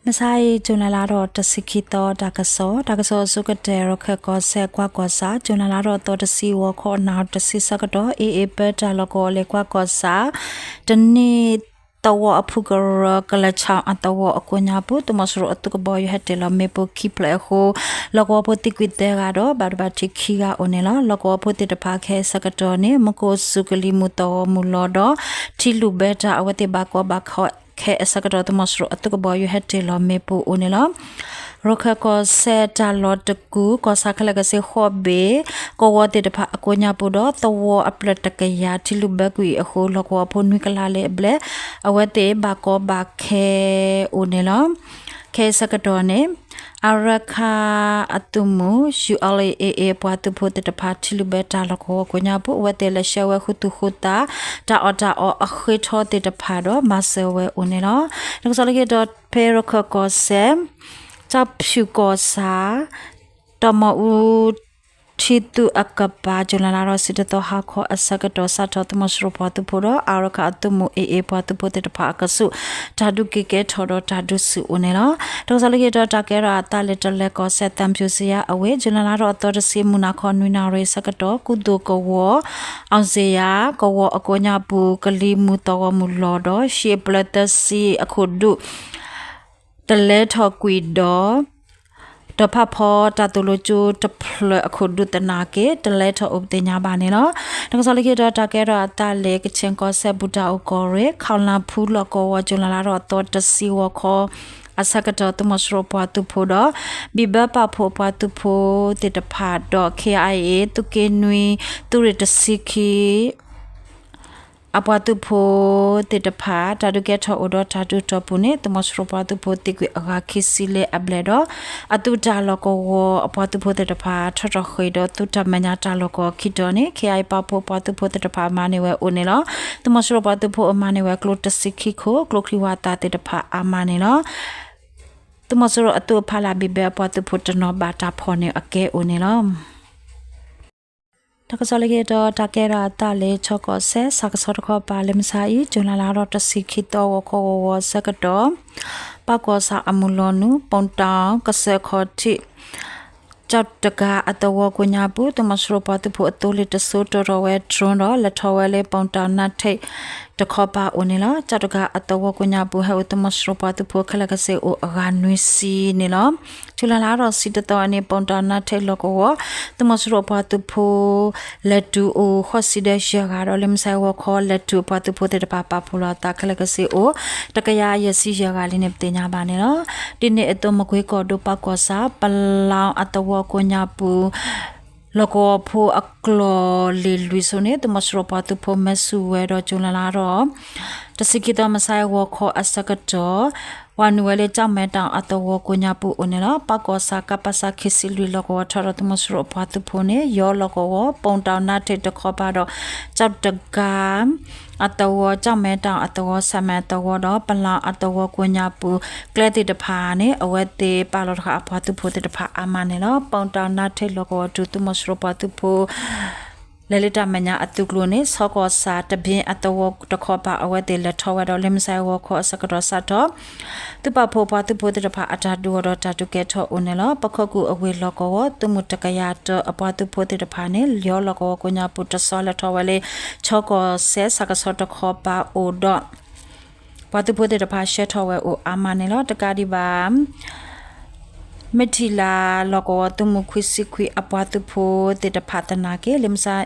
မုၢ်ဆါအံၤ ကၠူၤလဲလါထီၣ်တဆံခံသီ တၢ်ကစီၣ်, တၢ်ကစီၣ်အဆိကတၢၢ် ရခၢၣ်ကီၢ်စဲၣ် ကွၢ်ကီၢ်ဆၣ် ကၠူၤလဲလါထီၣ်သီတဆံ ဂီၤခီနၣ်ရံၣ်တဆံဆၢကတီၢ် AA ပၢတၢ်လီၢ်ကဝီၤလၢကွၢ်ကီၢ်ဆၣ် တနံၣ်သဝီအဖုကရၢ ကလဲၤဆၣ်အသဝီအကိးညါပူၤ သုးမီၤစိရိၤအသုးကဘီယူၤဟဲတ့ၢ်လီၤမ့ၣ်ပိၢ်ခံဖျၢၣ်အဃိ လီၢ်ကဝီၤဖိသံကွံာ်သၢဂၤဒီး ဘၣ်ဒိဘၣ်ထံးခံဂၤအိၣ်န့ၣ်လီၤ. လီၢ်ကဝီၤဖိသ့ၣ်တဖၣ်ခဲအံၤဆၢကတီၢ်န့ၣ် မူခိၣ်စူၤကလံၤမုၢ်သီၣ်ဂီၤမုၢ်လီၤဒီး ထံလုၢ်ဘၢတၢ်အဝဲသ့ၣ်ဘၣ်ကီဘၣ်ခဲ ခဲအံၤဆၢကတီၢ် သုးမီၤစိရိၤအသုးကဘီယူၤဟဲတ့ၢ်လီၤမ့ၣ်ပိၢ်အိၣ်န့ၣ်လီၤ. ရခၢၣ်ကီၢ်စဲၣ်တၢ်လီၢ်တကူၣ် ကီၢ်ဆၣ်ခဲလၢာ်ကဆ့ဃိးဘ့ၣ် ကဝီၤသ့ၣ်တဖၣ်အကိးညါပူၤဒီး သဝီအဖျၢၣ်တကယၤ ထံလုၢ်ဘၢကွံာ်အဃိ လီၢ်ကဝီၤဖိနွံကလးလၢအဘျဲၣ် အဝဲသ့ၣ်ဘၣ်ကီဘၣ်ခဲအိၣ်န့ၣ်လီၤ. ခဲအံၤဆၢကတီၢ်န့ၣ် အရခၢၣ်အသုးမုၢ် ယူႇအီလ်အ့ၣ်အ့ၣ် အပှၤသုးဖိသ့ၣ်တဖၣ် ထံလုၢ်ဘၢတၢ်လီၢ်ကဝီၤကိးညါပူၤ အဝဲသ့ၣ်လဲၤဆှၢဝဲဃုသူၣ်ဃုသး တၢ်အီၣ်တၢ်အီအဃ့ထီသ့ၣ်တဖၣ်ဒီး မၤစၢၤဝဲအိၣ်န့ၣ်လီၤ. တၢ်ကစီၣ်လၢခံတီၤ ဖဲရခၢၣ်ကီၢ်စဲၣ် ကၠီဖၠူၣ်ကီၢ်ဆၣ် တီၢ်မီၢ်အူ ထံသုးအကပၤ ကၠူၤလဲလါထီၣ်ဆံတသီ ဟါခီအဆၢကတီၢ် စးထီၣ်သုးမီၤစိရိၤပှၤသုးဖိဒီး အရခၢၣ်အသုးမုၢ်အ့ၣ်အ့ၣ် ပှၤသုးဖိသ့ၣ်တဖၣ်အကဆူး တၢ်ဒုးက့ၤကဲထီၣ်ဒီးတၢ်ဒုးဆူၣ်အိၣ်န့ၣ်လီၤ. တၢ်ကစီၣ်လၢခံတီၤ တၢ်ကဲထီၣ်အသးလၢ တလဲကီၢ်စဲၣ် သံဖြူဇရပ် အဝ့ၢ် ကၠူၤလဲလါထီၣ်အသီတဆံ မုၢ်နၤခီနွံနၣ်ရံၣ်ဆၢကတီၢ် ကူၣ်သိၣ်ကဝီၤ အောင်ဇေယျ ကဝီၤအကိးညါပူၤ ကလံၤမုၢ်သီၣ်ဂီၤမုၢ်လီၤဒီး ဟံၣ်အပျၢၤသၢဆံအခိၣ်ဒူၣ် တလဲထီၣ်ကွံာ်ဒီး ဒီးဖးဖီတၢ်သိၣ်လိကၠိတဖျၢၣ်အခိၣ်ဒူၣ်သနာ်က့ တလဲထီၣ်အိၣ်ပသ့ၣ်ညါဘၣ်န့ၣ်လီၤ. တၢ်ကစီၣ်လၢခံတီၤ တၢ်ကဲထီၣ်အသးလၢ ကခ့ၣ်ကီၢ်စဲၣ် ဘူၣ်တၢ်အိၣ်ကီၢ်ရ့ၣ် ခီၣ်လၣ်ဖူလီၢ်ကဝီၤ ကၠူၤလဲလါထီၣ်အသီတဆံ ဂီၤခီအဆၢကတီၢ် သုးမီၤစိရိၤပှၤသုးဖိဒီး ဘံၣ်ဘၢပာ်ဖှိၣ်အပှၤသုးဖိသ့ၣ်တဖၣ်ဒီး KIA သုးက့နွံ သုးရ့ၣ်တဆံခံ အပှၤသုးဖိသ့ၣ်တဖၣ် တၢ်ဒုးကဲထီၣ်အိၣ်ဒီးတၢ်ဒုးတီၢ်ပူၤန့ၣ် သုးမီၤစိရိၤပှၤသုးဖိသံကွံာ်အဂၤခံဆံလၢအဘျဲၣ်ဒီး အသုးတၢ်လီၢ်ကဝီၤအပှၤသုးဖိသ့ၣ်တဖၣ် ထီၣ်ထီၣ်ဃ့ၢ်ဒီးသုးတၢ်မဲာ်ညါတၢ်လီၢ်ကဝီၤခံတီၤန့ၣ် KIA ပာ်ဖှိၣ်ပှၤသုးဖိသ့ၣ်တဖၣ်မၤန့ၢ်ဝဲအိၣ်န့ၣ်လီၤ. သုးမီၤစိရိၤပှၤသုးဖိအမၤန့ၢ်ဝဲကျိတဆံခံခိၣ် ကျိချံဝၣ်သၣ်သ့ၣ်တဖၣ်အါမးန့ၣ်လီၤ. သုးမီၤစိရိၤအသုးအဖီလာ်ဘံၣ်ဘၢအပှၤသုးဖိတနီၤဘၣ်တၢ်ဖီၣ်န့ၢ်အကဲအိၣ်န့ၣ်လီၤ. တၢ်ကစီၣ်လၢခံတီၤ တၢ်ကဲထီၣ်အသးလၢ ခၠီကီၢ်စဲၣ် စးကဆီတခီပၤ လၢမုၢ်ဆါအံၤ ကၠူၤလဲလါထီၣ်တဆံခံသီ ဂီၤခီဂီၤဂီၤအဆၢကတီၢ် ပၢ်ကီၢ်ဆၣ်အမုၢ်လီၤနုာ် ပိၣ်တီၣ် ကစၢၢ်ခီၣ်ထံး ကၠီၣ်တကၤအသဝီကိးညါပူၤ သုးမီၤစိရိၤပှၤသုးဖိအသိလ့ၣ်တစိ တီၢ်ထီၣ်ဝဲ drone ဒီး လဲၤထီၣ်ဝဲလၢ ပိၣ်တီၣ်နါထ့ၣ်တခီပၤအိၣ်န့ၣ်လီၤ. ကၠီၣ်တကၤအသဝီကိးညါပူၤ ဟဲအိၣ်သုးမီၤစိရိၤပှၤသုးဖိခဲလၢာ်ကစ့အိၣ်အဂၤနွံဆံန့ၣ်လီၤ. ကၠူၤလဲလါထီၣ်ဆံတသီအနံၤ ပိၣ်တီၣ်နါထ့ၣ်လီၢ်ကဝီၤ သုးမီၤစိရိၤအပှၤသုးဖိ လဲၤတုၤအိၣ်ဃိးဆံဒီးယဲၢ်ဂၤဒီး လၢမုၢ်ဆါဂီၤခီ လဲၤတုၤအပှၤသုးဖိသ့ၣ်တဖၣ်ပာ်ဖှိၣ်လီၤအသးခဲလၢာ်ကစ့အိၣ် တကယၤယဲၢ်ဆံယဲၢ်ဂၤလံန့ၣ် ပသ့ၣ်ညါဘၣ်န့ၣ်လီၤ. ဒ်န့ၣ်အသိး မကွ့ကီၢ်ဒိၣ် ပၢ်ကီၢ်ဆၣ် ပလီအသဝီကိးညါပူၤ လီၢ်ကဝီၤဖိအကျိၤလ့ၢ်လွံၢ်ဆိန့ၣ် သုးမီၤစိရိၤပှၤသုးဖိမဲာ်ဆူၣ်ဝဲဒီး ကၠူၤလဲလါထီၣ် တဆံခံသီ မုၢ်ဆါဂီၤခီအဆၢကတီၢ် ဝၤနုာ်ဝဲလၢ ကၠီၣ်မဲတၣ်အသဝီကိးညါပူၤအိၣ်န့ၣ်လီၤ. ပၢ်ကီၢ်ဆၣ် ကပစ ခံဆံလွံၢ် လီၢ်ကဝီၤထီၣ်ဒီး သုးမီၤစိရိၤအပှၤသုးဖိန့ၣ် ယီၤလီၢ်ကဝီၤ ပိၣ်တီၣ်နါထ့ၣ်တခီပၤဒီး ကၠီၣ်တကၤ အသဝီ ကၠီၣ်မဲတၣ်အသဝီ ဆၣ်မဲၣ်အသဝီဒီး ပလီအသဝီကိးညါပူၤ ကျဲသ့ၣ်တဖၣ်န့ၣ် အဝဲသ့ၣ်ပာ်လီၤတဃာ်အပှၤသုးဖိသ့ၣ်တဖၣ်အါမးန့ၣ်လီၤ. ပိၣ်တီၣ်နါထ့ၣ်လီၢ်ကဝီၤတုၤ သုးမီၤစိရိၤပှၤသုးဖိ လဲၤလၢတၢ်မဲာ်ညါအသုးကျိၤန့ၣ် ဆီကီၢ်ဆၣ်တဘ့ၣ်အသဝီတခီပၤ အဝဲသ့ၣ်လဲၤထီၣ်ဝဲဒီး လၢမုၢ်ဆါဂီၤခီအဆၢကတီၢ်စးထီၣ် သုးပာ်ဖှိၣ်ပှၤသုးဖိသ့ၣ်တဖၣ်အတၢ်ဒုးအီၤဒီးတၢ်ဒုးကဲထီၣ်အိၣ်န့ၣ်လီၤ. ပခိၣ်ကူၣ်အဝ့ၢ်လီၢ်ကဝီၤ သုးမုၢ်တကယၤတၢအပှၤသုးဖိသ့ၣ်တဖၣ်န့ၣ် ယီၤလီၢ်ကဝီၤကိးညါပူၤတဆီလဲၤထီၣ်ဝဲလၢ ဆီကီၢ်စဲၣ် စးကဆီတခီပၤအိၣ်ဒီး ပှၤသုးဖိသ့ၣ်တဖၣ်ဆှၢထီၣ်ဝဲအိၣ်အါမးန့ၣ်လီၤ. တကးဒံးဘၣ် မ့ၢ်ထံၣ်လၢလီၢ်ကဝီၤ သုးမုၢ်ခွံဆံခွံအပှၤသုးဖိသ့ၣ်တဖၣ်သနာ်က့ လၢမုၢ်ဆါ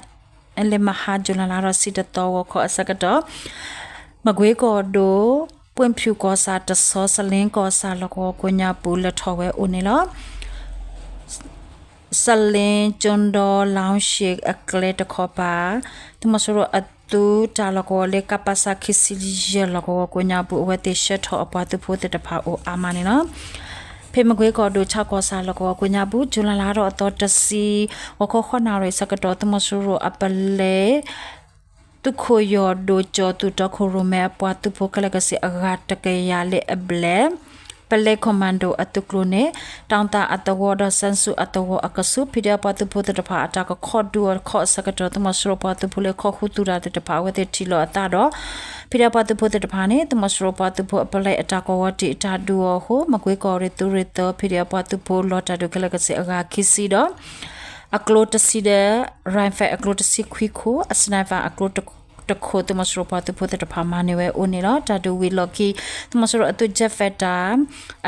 လၢမဟါ ကၠူၤလဲလါထီၣ်ဆံတသီ ဂီၤခီအဆၢကတီၢ် မကွ့ကီၢ်ဒိၣ် ပွင့်ဖြူကီၢ်ဆၣ်တဆီ စလ့ကီၢ်ဆၣ်လီၢ်ကဝီၤကိးညါပူၤ လဲၤထီၣ်ဝဲအိၣ်န့ၣ်လီၤ. စလ့ကၠိဒီ လီရှ့ၣ်အကျဲတခီပၤ သုးမီၤစိရိၤအသုးတၢ်လီၢ်ကဝီၤလၢ ကပစ ခံဆံယဲၢ် လီၢ်ကဝီၤကိးညါပူၤ အဝဲသ့ၣ်ဆှၢထီၣ်အပှၤသုးဖိသ့ၣ်တဖၣ်အိၣ်အါမးန့ၣ်လီၤ. ဖဲမကွ့ကီၢ်ဒိၣ် ဆၣ်ကီၢ်ဆၣ်လီၢ်ကဝီၤကိးညါပူၤ ကၠူၤလဲလါထီၣ်အသီတဆံ ဂီၤခီဃိးနၣ်ရံၣ်ဆၢကတီၢ် သုးမီၤစိရိၤအပလဲ သုးခိၣ်ယီၢ်ဒိၣ်ကၠီၤ သုးတီခိၣ်ရိၣ်မဲအပှၤသုးဖိခဲလၢာ်ကစ့ၢ်အဂၤတကယၤလၢအဘျဲၣ် ပလဲ commando အသုးကျိၤန့ၣ် တၢ်သၣ်အသဝီဒီး စဲၣ်စူၣ်အသဝီအကဆူး ဖံးဒဲးပှၤသုးဖိသ့ၣ်တဖၣ်အတၢ်ကခီၣ်ဒုးအီၤတခီအဆၢကတီၢ် သုးမီၤစိရိၤပှၤသုးဖိလၢခီၣ်ဃုသူၣ်တၢ်သ့ၣ်တဖၣ် အဝဲသ့ၣ်ထံၣ်လီၤအသးဒီး ဖံးဒဲးပှၤသုးဖိသ့ၣ်တဖၣ်န့ၣ် သုးမီၤစိရိၤပှၤသုးဖိအပလဲအတၢ်ကဝီၤတံာ်အတၢ်ဒုးအီၤအဃိ မကွ့ကီၢ်ရ့ၣ်သုးရ့ၣ်သၢ ဖံးဒဲးပှၤသုးဖိလီၤတၢ်ဒုးခဲလၢာ်ကစ့ၢ်အဂၤခံဆံဒီး အကျိတဆံဒီး rifle အကျိတဆံခွံခိၣ် အ sniper အကျိတခိၣ် သုးမီၤစိရိၤပှၤသုးဖိသ့ၣ်တဖၣ်မၤန့ၢ်ဝဲအိၣ်န့ၣ်လီၤ. တၢ်ဒုးဝံၤလီၢ်ခံ သုးမီၤစိရိၤအသုး jet fighter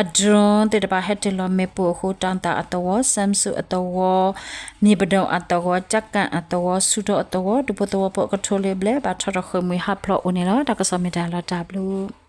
အ drone သ့ၣ်တဖၣ်ဟဲတ့ၢ်လီၤမ့ၣ်ပိၢ်အဃိ တၢ်သၣ်အသဝီ စဲၣ်စူၣ်အသဝီ မ့ၣ်ပဒိၣ်အသဝီ ကၠၣ်ကၣ်အသဝီ ဆူၣ်ထီၣ်အသဝီ ဒူဖိသဝီဖိအကထိလ့ဘျဲၣ် ဘၣ်ထီၣ်ထီၣ်ဃ့ၢ်မှံဟးဖျိးအိၣ်န့ၣ်လီၤ. တၢ်ကစီၣ်မ့ၢ်တၢ်လီၤတၢ်ဘျုး